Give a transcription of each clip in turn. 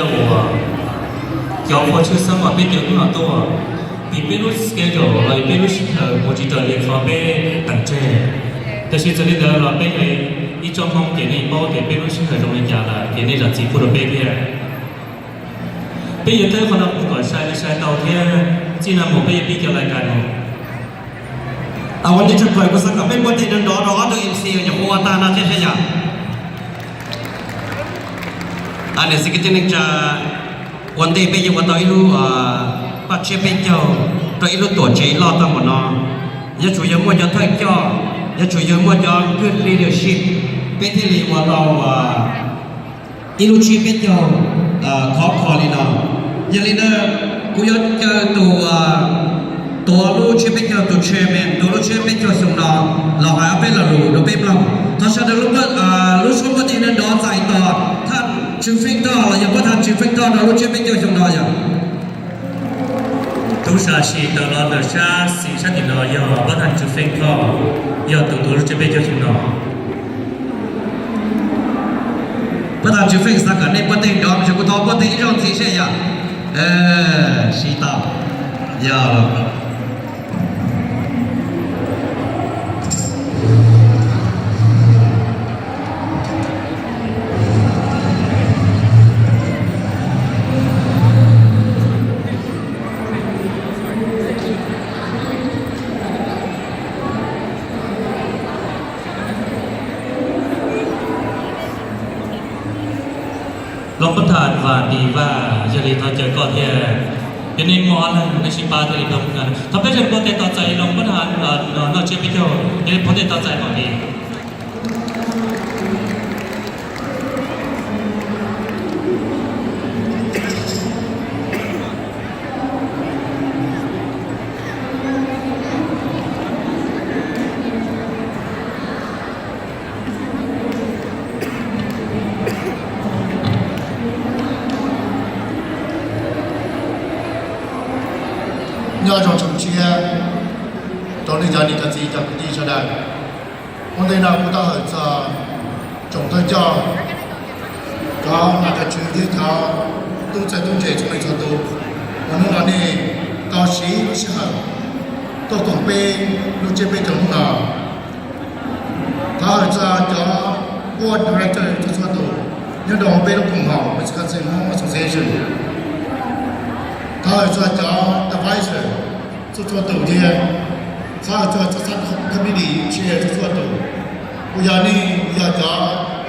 Yog uas cov qhua tshwj xeeb uas peb cov hnub no tuaj, vim peb lub schedule los yog peb lub sij hawm mus tsis raws li qhov peb teem tseg. Tab sis txawm li ntawd los peb yog ib tsoom Hmoob ces nej paub tias peb lub sij hawm zoo li cas lawm ces nej zam txim pub rau peb thiab. Peb yuav thawb qhov no mus kom sai li sai tau thiab, txij no mus peb yuav pib cov lais kas no. Ua ntej tshaj plaws kuv xav kom peb npuaj tej nrov nrov rau ob tug M C uas nyuam qhuav ua tag no thiab saib yom. Niam txiv kwv tij neej tsa, ua ntej peb yuav ua tau ib lub paj tsiab peb caug rau ib lub tuam tsev loj tau npaum no, yuav tsum yog muaj cov thawj coj, yuav tsum yog muaj cov good leadership, peb thiaj li ua tau ib lub tsiab peb caug khov kho li no. Yog li ntawd, kuv yuav caw tus tuav lub tsiab peb caug, tus chairman tuav lub tsiab peb caug xyoo no los hais ob peb lo lus rau peb mloog. Thov sawv daws lub suab npuaj tej nrov nrov txais tos thaj tswv feej thoj los yog pab thaj tswv feej thoj rau lub tsiab peb caug xyoo no yom. Tub sam sim tau los ntawm sab xis sab tim no yog pab thaj tswv feej thoj, yog tus tuav lub tsiab peb caug xyoo no. Pab thaj tswv feej xav kom nej npuaj tej nrov, tab sis kuv thov npuaj tej ib zaug ntxiv seb yog siv tau. Yog. Loos Pab Thas Vas Tis Vaj, yog li thov caw koj thiab, yog nej muaj ob leeg nej sib pab thiaj li tau. Thov peb sawv daws npuaj tej txhais tos Loos Pab Thas noj tsiab peb caug, yog li npuaj tej txhais tos kom li. Nyob zoo tsoom tshiab rau nej cov niam cov txiv cov kwv tij sawv daws. Ua ntej no kuv thov hawm txog tsoom thawj coj, cov nas cov tswv thiab cov tub txawj tub ntse txhua leej txhua tus uas hnub no nej tau siv lub sij hawm tuaj koom peb lub tsiab peb caug hnub no. Thov hawm txog cov board director txhua txhua tus nyob rau peb lub koom haum Wisconsin Hmong Association. Thov hawm txog cov advisor txhua txhua tus thiab, thov hawm txog txhua txhua committee chair txhua txhua tus, uas yog nej yog cov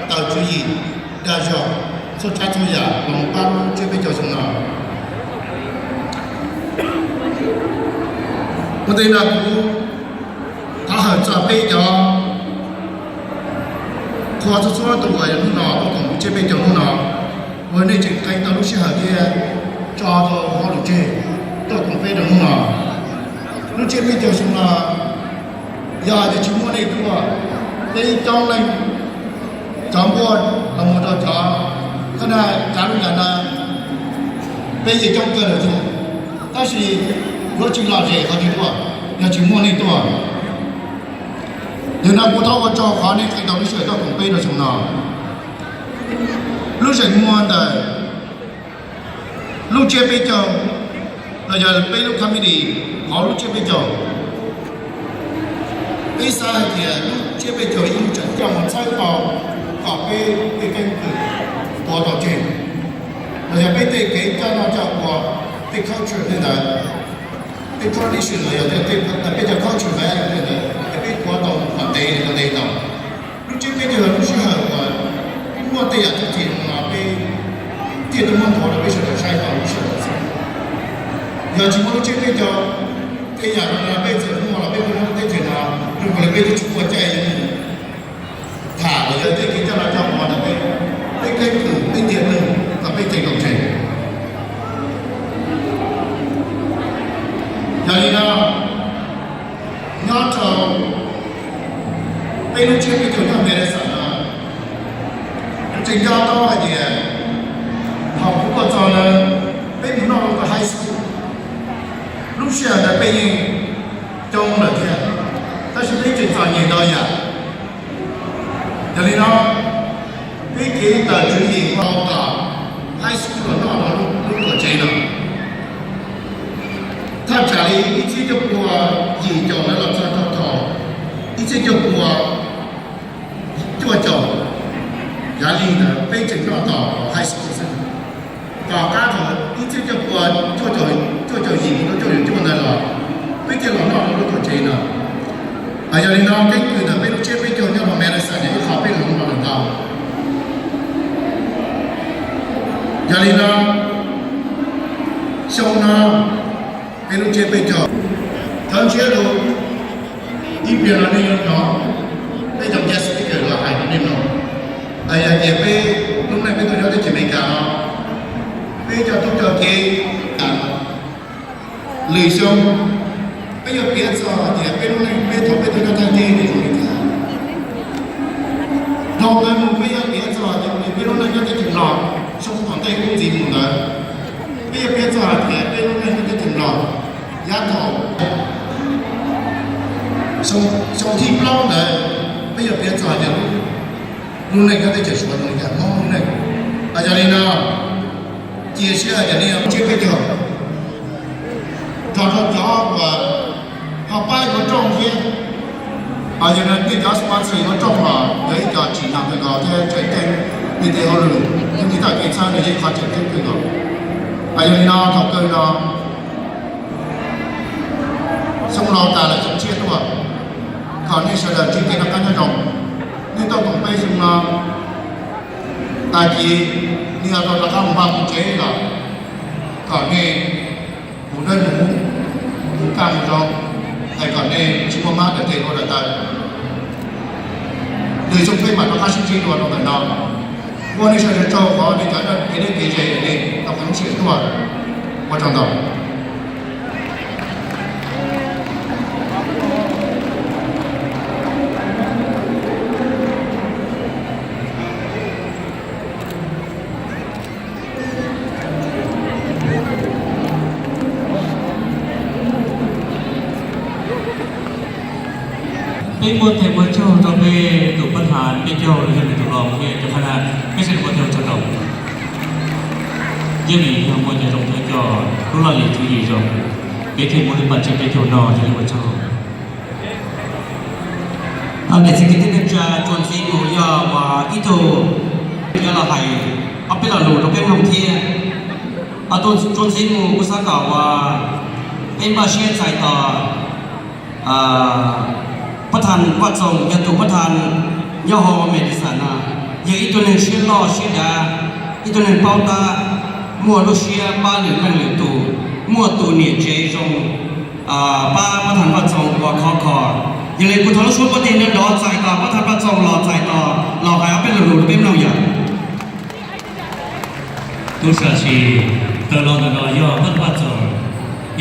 tawm tswv yim dag zog txhua tsav txhua yam los mus pab lub tsiab peb caug xyoo no. Ua ntej no kuv thov hawm txog peb cov qhua txhua txhua tus uas hnub no tuaj koom lub tsiab peb caug hnub no, uas nej tseem qee tau lub sij hawm thiab tso tau hauj lwm tseg tuaj koom peb rau hnub no. Lub tsiab peb caug xyoo no yog tias tsis muaj nej tuaj, peb ib coob leej cov npuaj los mus rau cov, qhov no cov lub yam no peb yeej coob kawg lawm thiab, tab sis yuav tsis lom zem qhov twg tuaj yog tsis muaj nej tuaj. Yog no kuv thov ua tsaug qhov nej qee tau lub sij hawm tuaj koom peb rau xyoo no. Lub zeem muag ntawm lub tsiab peb caug los yog peb lub committee hauv lub tsiab peb caug, peb xav hais tias lub tsiab peb caug ib lub tseem coj mus txhawb tau kom peb tej keeb kwm tuav tau tseg, los yog peb tej kev coj noj coj ua, tej culture tej ntawd, tej tradition los yog peb cov culture value tej ntawd es peb tuav tau kom ntev kom ntev tau. Lub tsiab peb caug yog lub sij hawm uas muaj tej yam txuj ci no peb thiaj tuaj muab nthuav rau peb sawv daws saib tau lub sij hawm xwb. Yog tsis muaj lub tsiab peb caug, tej yam no peb txawm muaj los peb muaj lub teb chaws no, rau qhov peb twb tsis muaj caij tham los yog tej kev coj noj coj ua ntawm peb, peb keeb kwm peb ntiag tug kom peb ceev kom tseg. Yog li no, nyob rau peb lub tsiab peb caug nyob Minnesota no, kuv tseem nco tau hais tias thaum kuv tuaj txog na, peb mus noj rau high school, lub sij hawm ntawd peb yeej coob lawm thiab, tab sis peb tseem txom nyem ntau yam. Yog li no, peb kev tawm tswv yim mus rau tom high school los Thaj tsam li ib txhiab cuaj pua yim caum ntawd los txog rau thaum ib txhiab cuaj pua cuaj caum yav li ntawd peb tseem noj tom high school xwb. Tom qab thaum ib txhiab cuaj pua cuaj caum yim mus rau cuaj caum cuaj ntawd los peb thiaj los noj rau lub tuam tsev no. Yog li no keeb kwm ntawm peb lub tsiab peb caug nyob rau Madison yog ib qho peb hloov los lawm ntau. Yog li no xyoo no peb lub tsiab peb caug, thov ntshiab rau ib pliag no nej yuav hnov peb cov guest speaker los hais rau nej mloog. Yog tias peb lub neej peb tuaj nyob teb chaws Amelikas no, peb cov tub cov kiv lwm xyoo peb yuav piav txog tias peb lub neej peb thaum peb tuaj nyob tag teb zoo li cas. Dhau ntawd mus peb yuav piav txog tias peb lub neej nyob teb chaws no xyoo tom ntej ub ntxiv mus ntawd, peb yuav piav txog hais tias peb lub neej nyob teb chaws no yav thaum xyoo thib plaub ntawd, peb yuav piav txog tias lub neej nyob teb chaws Suav zoo li cas, Hmoob lub neej. Yog li no cia siab hais tias nej yuav tsiab peb caug nrog rau cov uas ho pab yuav rooj thiab. Yog no nej cov sponsor yuav rooj los yog ib co tsim nyog kawg nkaus thiab tseem ceeb, nej tej hauj lwm thiab nej txoj kev txhawb nws yog ib qho tseem ceeb kawg nkaus. Yog li no thaum kawg no xyoo laus tas lawm xyoo tshiab tuaj, kom nej sawv daws ntsib kev noj qab nyob zoo. Nej tuaj koom peb xyoo no tas ces nej yuav tau rov qab mus vaj mus tsev los kom nej mus dawb mus huv, mus kaj mus zoo, es kom nej tsis muaj mab dawm tes ua dawm taw. Nws xyoo peb mam rov qab sib ntsib dua rau ntawm no. Ua nej sawv daws tsaug qhov nej cov kev deb kev ze nej tau qhov lub sij hawm tuaj. Ua tsaug ntau. Peb muab tej muab tsaug rau peb tus pab thas peb caug los yog nws tus los thiab cov pab thas, peb sawv daws muab tej tsaug rau. Yeej vim yog muaj cov zoo thiab cov lub loj li tswv yim zoo, peb thiaj muaj lub paj tsib peb caug no yog li ua tsaug. Niam txiv kwv tij neej tsa, txuas ntxiv mus yog uas ib tug yuav los hais ob peb lo lus rau peb mloog thiab. Txuas ntxiv mus kuv xav kom uas peb npaj siab txais tos pab thas Vaj Txoos yog tus pab thas nyob hauv Medicine no, yog ib tug neeg siab loj siab dav, ib tug neeg paub tab, muaj lub siab pab lwm leej lwm tus, muaj tus niam tsev zoo pab pab thas Vaj Txoos ua khov kho. Yog li kuv thov lub suab pob tig nrov nrov txais tos pab thas Vaj Txoos los txais tos los hais ob peb lo lus rau peb mloog yom. Tub sam sis, tawm los ntawm no yog pab thas Vaj Txoos,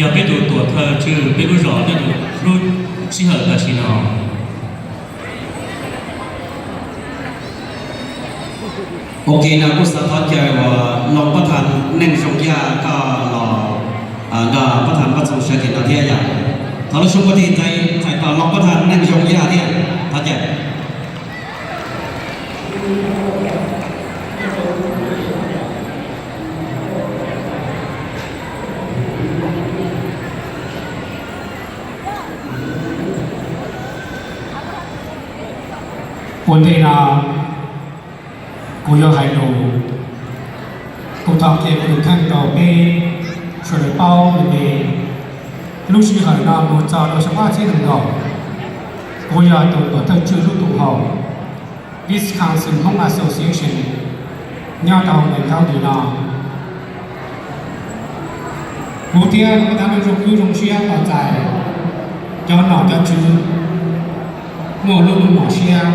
yog peb tus tuam thawj tswj peb lub zos nyob rau lub sij hawm tam sim no. Ok, no kuj xav thov caw uas Loos Pab Thas Neej Zoo Yaj koj los nrog Pab Thas Vaj Txoos sawv cev no thiab yom. Thov lub suab pob tig txais tos Loos Pab Thas Neej Zoo Yaj thiab, thov caw. Ua ntej no kuv yuav hais lus, kuv thov qhia kuv tus kheej rau peb sawv daws paub me me. Lub sij hawm no mus txog rau xyoo ob txhiab nees nkaum, kuv yog tus tuam thawj tswj lub tuam hau Wisconsin Hmoob Association nyob rau Lane County no. Kuv thiab Pab Thas Neej Zoo Yaj zoo siab tos txais cov nom cov tswv muaj lub meej mom siab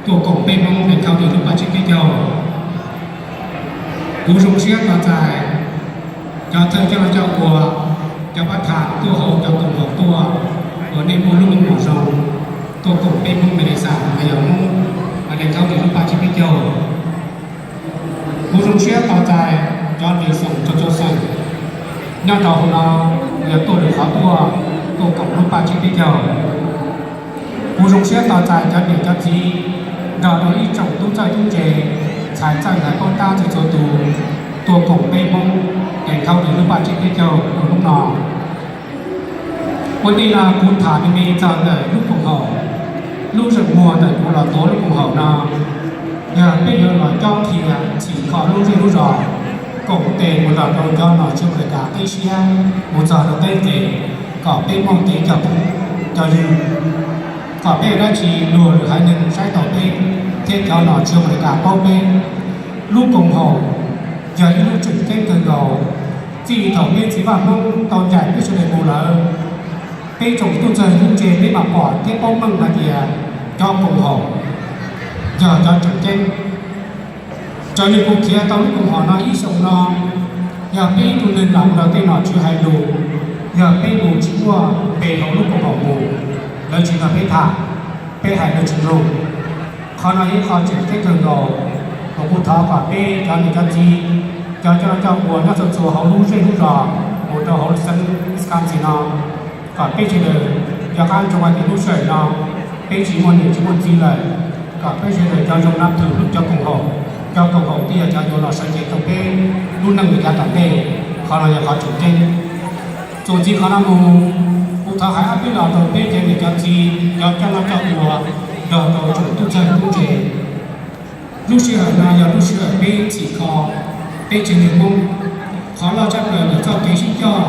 tuaj koom peb Hmoob Lane County lub paj tsib peb caug. Kuv zoo siab tos txais cov thawj coj los coj ua, cov pab thas tuaj hauv cov koom haum tuaj, uas nej muaj lub meej mom zoo tuaj koom peb Hmoob Medicine los yog Hmoob Lane County lub paj tsib peb caug. Kuv zoo siab tos txais cov nws xoom rau rau xeem nyob rau hauv no, yog tuaj lwm qhov tuaj, tuaj koom lub paj tsib peb caug. Kuv zoo siab tos txais cov niam cov txiv nrog rau ib tsoom tub txawj tub ntse, ntxhais txawj ntxhais paub tab txhua txhua tus, tuaj koom peb Hmoob es thaub nws lub paj tsib peb caug rau hnub no. Ua ntej no kuv tham me me txog ntawm lub koom haum, lub zeem muag ntawm kuv los tuav lub koom haum no, yog peb yuav los cob qhia txhim kho lub zej lub zos, koom tes mus nrog rau cov nom tswv Amelikas qib siab mus txog rau teb nqes, kom peb muaj kev cog phooj cog ywg, kom peb ua dab tsi luag lwm haiv neeg saib taus peb, thiab cov nom tswv Amelikas paub peb. Lub koom haum yog ib lub tseem ceeb kawg nkaus. Txij thaum peb txiv Vaj Hmoob tau ncaim peb sawv daws mus lawm, peb tsoom tub txawg tub ntse peb mam pom thiab paub meej hais tias cov koom haum yog cov tseem ceeb. Raws li kuv khiav tau lub koom haum no ib xyoos no, yog peb ib tug neeg los mus nrog tej nom tswv hais lus, yog peb mus tsis muaj npe hauv lub koom haum mus, lawv tsis nrog peb tham, peb hais lawv tsis mloog. Qhov no yog ib qho tseem ceeb kawg nkaus uas kuv thov kom peb cov niam cov txiv, cov coj noj coj ua nyob txhua txhua hauv lub zej lub zos mus rau hauv xeev Wisconsin no, kom peb sawv daws nco qab ntsoov hais tias lub sij hawm no peb tsis muaj niam tsis muaj txiv lawm, kom peb sawv daws nco ntsoov nab thwm cov koom haum, cov koom haum thiaj yog cov yuav los sawv cev rau peb lub neej yav tom ntej. Qhov no yog qhov tseem ceeb. Txuas ntxiv qhov no mus, kuv thov hais ob peb los rau peb cov niam cov txiv, cov coj noj coj ua, nrog rau tsoom tub txawg tub ntse. Lub sij hawm no yog lub sij hawm peb txhim kho, peb tsev neeg Hmoob, qhov loj tshaj plaws ntawm txoj kev sib coj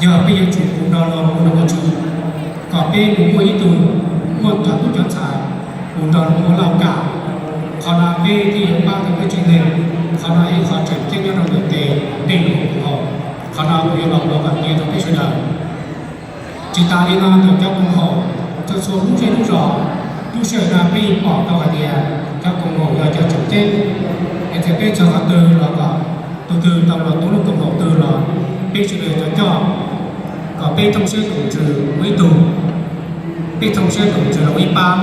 yog peb yuav tsum mus nrog los mus nrog ua tshoob, kom peb mus muaj ib tug, muaj cov tub cov ntxhais mus nrog los ua laj kam. Qhov no peb thiaj yuav pab tau peb tsev neeg. Qhov no yog ib qho tseem ceeb nyob rau ntawm tes tej lus koom haum. Qhov no kuv yuav los ua kom tiav rau peb sawv daws. Tsis tas li no ntawm cov koom haum txhua txhua lub zej lub zos, lub sij hawm no peb yeej pom tau hais tias cov koom haum yog cov tseem ceeb. Es txawm peb txog qhov twg los kom tus twg tau los tuav lub koom haum twg los peb sawv daws cov coj, kom peb thooj siab koom ntsws ua ib tug, peb thooj siab koom ntsws los ua ib pab.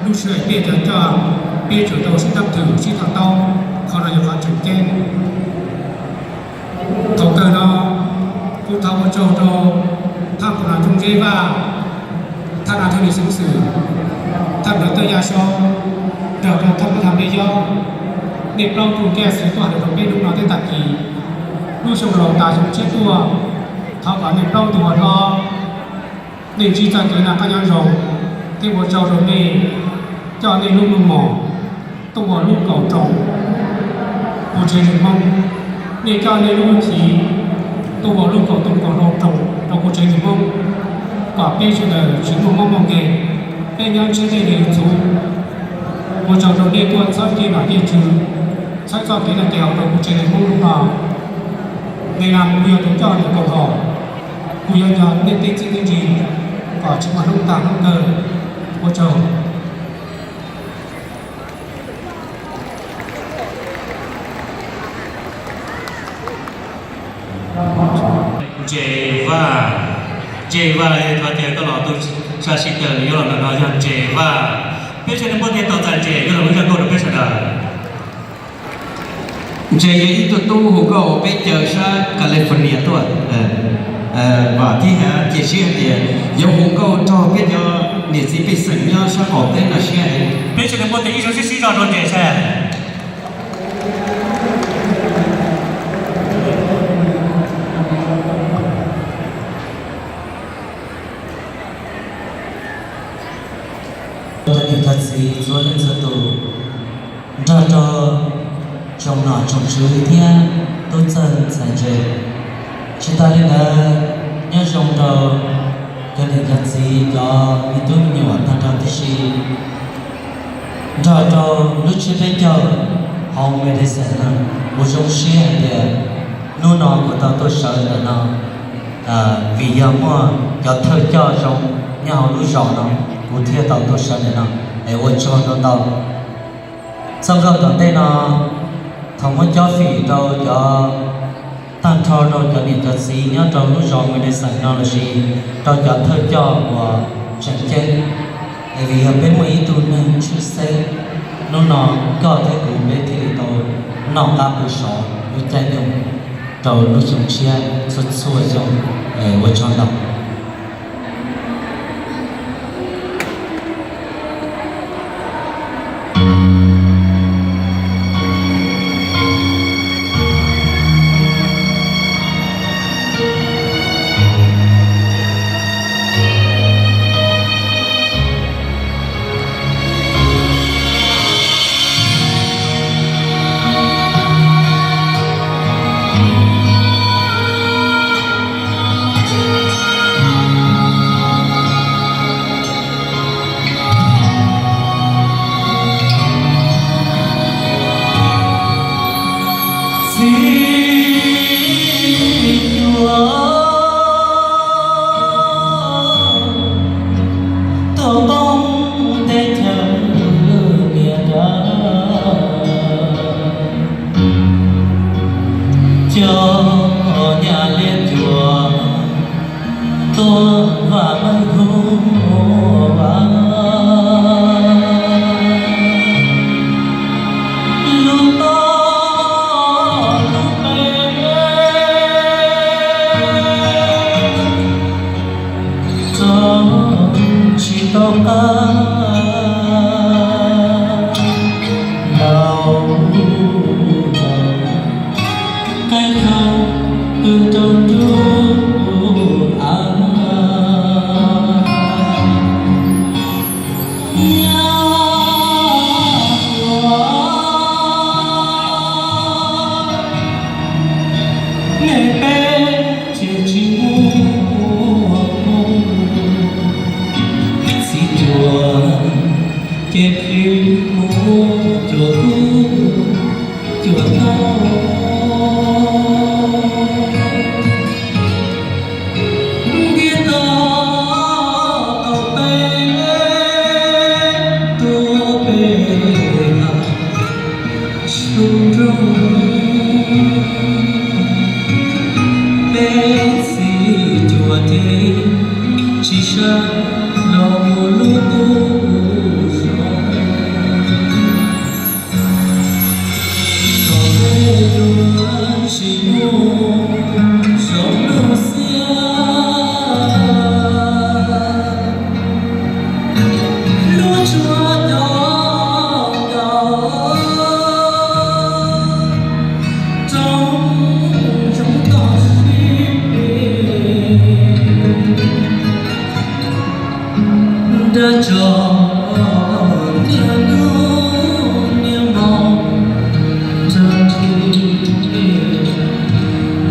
Lub sij hawm peb cov coj, peb tsum tau sib nab thwm sib to taub. Qhov no yog qhov tseem ceeb. Thaum kawg no, kuv thov ua tsaug rau thaj pam nas tub ntse Vaj, thaj nas thawj lis xeev xwm, thaj ntawd Tawj Yaj Saub, nrog rau thaj pam nas Nplej Yob, nej plaub tug ntiaj txiv tuaj hais rau peb hnub no thiab tag kis. Lub xyoo laus tas xyoo tshiab tuaj, thov kom nej plaub tug ua hlob, nej ntsib txoj kev noj qab nyob zoo, thiab ua tsaug rau nej coj nej lub meej mom tuaj ua lub kaum roos kuv tsev neeg Hmoob. Nej coj nej lub chiv tuaj ua lub kaum tooj kaum hlau roos rau kuv tsev neeg Hmoob, kom peb sawv daws tsis muaj mob muaj nkeeg, peb nyob ntshiab dej ntshiab txhuv. Ua tsaug rau nej tuaj txhawb kev nom kev tswv, txhawb txoj kev noj kev haus rau kuv tsev neeg Hmoob hnub no. Neeg no kuv yog tus coj ntawm koom haum, kuv yuav nco nej tej txiaj tej ntsig kom tsis muaj hnub tag hnub kawg. Ua tsaug. Ntses Vaj, Ntses Vaj, thov tias koj los tu sa sib tawm yuav los ntawm no yog Ntses Vaj. Peb sawv daws muab tej tau txais Ntses yuav los ua zaj nkauj rau peb sawv daws. Ntses yog ib tug tub hu nkauj peb caw sab California tuaj, vam thiab hais cia siab hais tias yuav hu nkauj raug peb cov niam txiv pej xeem nyob sab qaum teb no siab heev. Peb sawv daws muab tes ib zaug sib sib zog rau Ntses saib. Cov niam cov txiv txhua leej txhua tus, nrog rau tsoom nom tsoom tswv thiab tub txawg ntxhais ntse. Tsis tas li ntawd, nyob zoo rau cov niam cov txiv, cov me tub me nyuam tag nrho tib si, nrog rau lub tsiab peb caug hauv Medicine no. Kuv zoo siab hais tias hnub no kuv tau tuaj sawv ntawm no, vim yog muaj cov thawj coj zoo nyob hauv lub zos no, kuv thiaj tau tuaj sawv ntawm no. Es ua tsaug ntau ntau. Txoj nkauj tom ntej no, thaum muab cob fim rau cov, tag nrho rau cov niam cov txiv nyob rau lub zos Medicine no lossis rau cov thawj coj uas tseem ceeb, es vim yog peb muaj ib tug neeg tshwj xeeb, hnub no koj thiab kuv peb thiaj li tau noj qab pw sov lub caij nyoog rau lub xyoo tshiab txhua txhua xyoo. Ua tsaug ntau. Ib cuab tau poob teb chaws niam nrag, cov nyab liab cuam tuaj vam meej hu ua lub toj lub peb rau tsis tau qab ntau, qaib khaub pw rau nruab av. Nyab ua nej peb ces tsis muaj moo, txiv cuam ces pheej mus cuam kub cuam tau. Ntiab tau tau peb tuaj peb hav xyu nroog, peb txiv cuam ces tsis sawv los mus lub ntuj zoo. Thaum peb yuav tsis muaj zoo lub xiab, lub tshuaj cov nkaus rau zoo tau sib nrab tso niaj hnub niaj hmo rau tib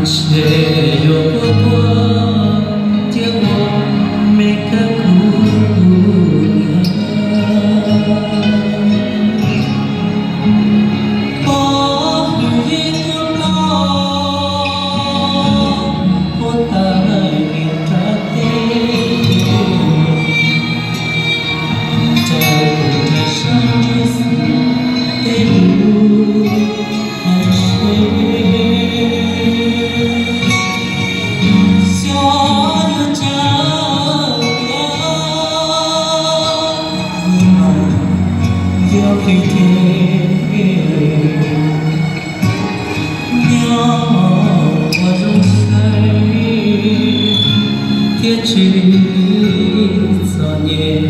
ntshe yuav quaj quaj thiab ua me kab kuv niam. Pov hwm yeej tuaj ploj, puag ta niam nrab teb, raws nraim sab ntsuj xwb tej lus hais tseg. Xyov yuav tsawg tiag, kuv mas yog qhia ces nyob ua zoo saib thiab tsis txom nyem.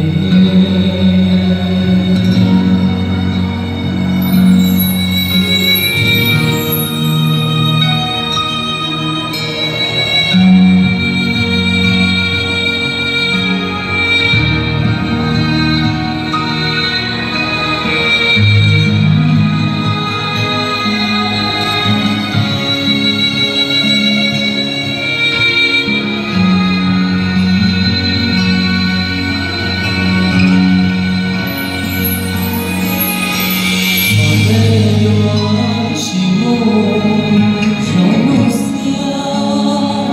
Thaum peb yuav tsis muaj zoo lub xiab,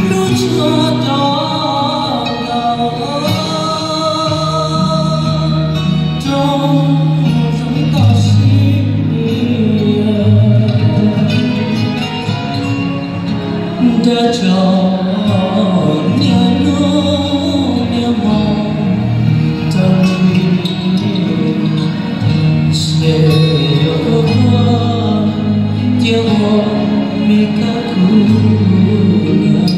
lub tshuaj cov nkaus rau zoo tau sib nrab tso niaj hnub niaj hmo rau tib ntshe yuav quaj quaj thiab ua me kab kuv niam.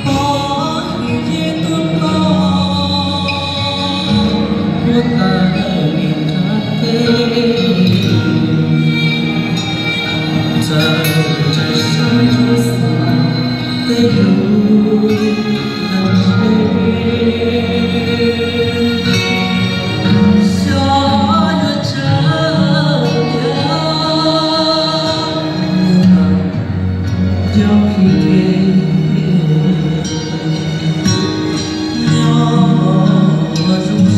Pov hwm yeej tuaj ploj, puag ta niam nrab teb, raws nraim sab ntsuj xwb tej lus hais tseg. Xyov yuav tsawg tiag, kuv mas yog qhia ces nyob ua zoo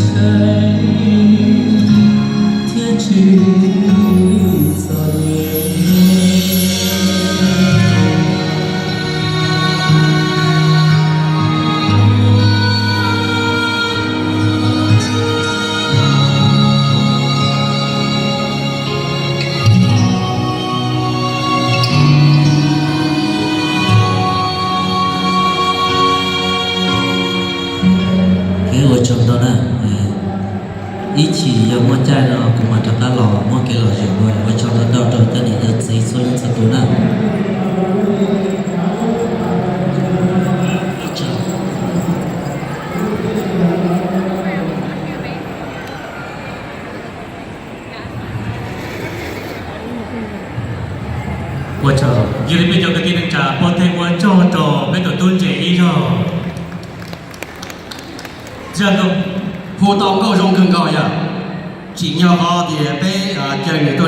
Ib chim yog muaj caij no kuv mam rov qab los muab kev lom zem ua tsaug ntau ntau rau cov niam cov txiv txhua leej txhua tus na. Ua tsaug, yog li peb cov kwv tij neej tsa pab theb ua tsaug rau peb tus tub ntse ib zaug. Hu tau nkauj zoo kawg nkaus yom. Tsim nyog qhov tias peb caw nws tuaj